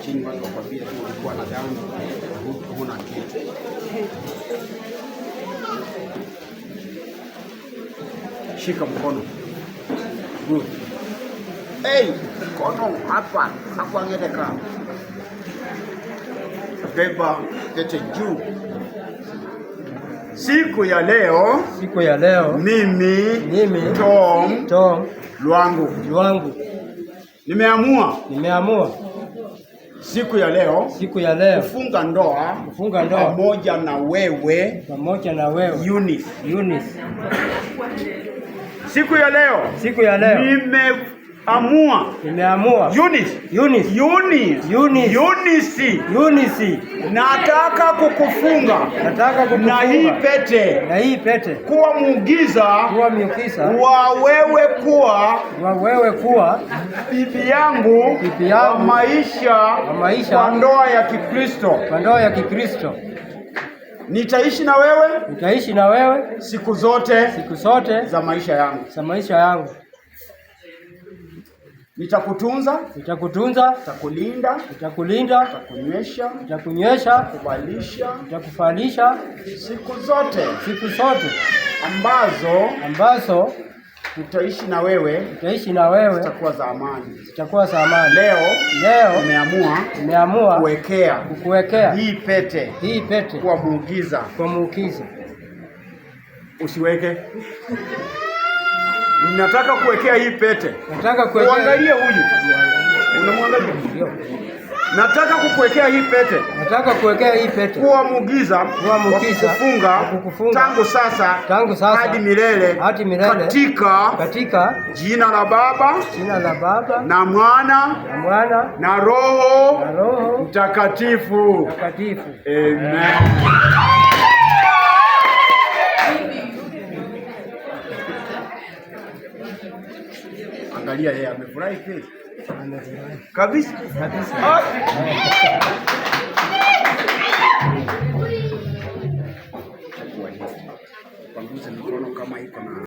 Chini watu wakwambie tu ulikuwa na dhambi, huna kitu. Shika mkono. Good. Hey, mkono hapa hakuangeleka. Beba pete juu. Siku ya leo, Siku ya leo mimi mimi Tom Tom Lwangu Lwangu nimeamua nimeamua siku ya leo siku ya leo kufunga ndoa kufunga ndoa pamoja na wewe pamoja na wewe Eunice. Eunice. Siku ya leo Siku ya leo nimeamua nimeamua Eunice, Eunice, Eunice, Eunice, Eunice, Eunice, nataka kukufunga nataka na hii kukufunga pete na hii pete kuwa muugiza kuwa miukiza wa wewe kuwa wa wewe kuwa bibi yangu Bibi wa yangu maisha wa maisha kwa ndoa ya Kikristo. kwa ndoa ya Kikristo. Nitaishi na wewe Nitaishi na wewe siku zote siku zote za maisha yangu. za maisha yangu. Nitakutunza, Nitakutunza, nitakulinda, nitakulinda, nitakunywesha, nitakunywesha, kuvalisha nitakuvalisha siku zote siku zote ambazo ambazo tutaishi na wewe nitaishi na wewe zitakuwa za amani. zitakuwa za amani. Leo Leo nimeamua nimeamua kuwekea kukuwekea hii pete hii pete kuwa muugiza. kwa muukiza. Usiweke. Nataka kuwekea hii pete. Nataka kuwekea. Uangalie huyu. Unamwangalia? Ndio. Nataka kukuwekea hii pete Nataka kuwekea hii pete kuwa muugiza Kuwa muugiza wa kukufunga wa kukufunga tangu sasa tangu sasa hadi milele hadi milele katika katika jina la Baba jina la Baba na Mwana na Mwana na Roho na Roho Mtakatifu. Mtakatifu. Amen. Angalia yeye amefurahi kweli Amefurahi kabisa. kabisa. Ah.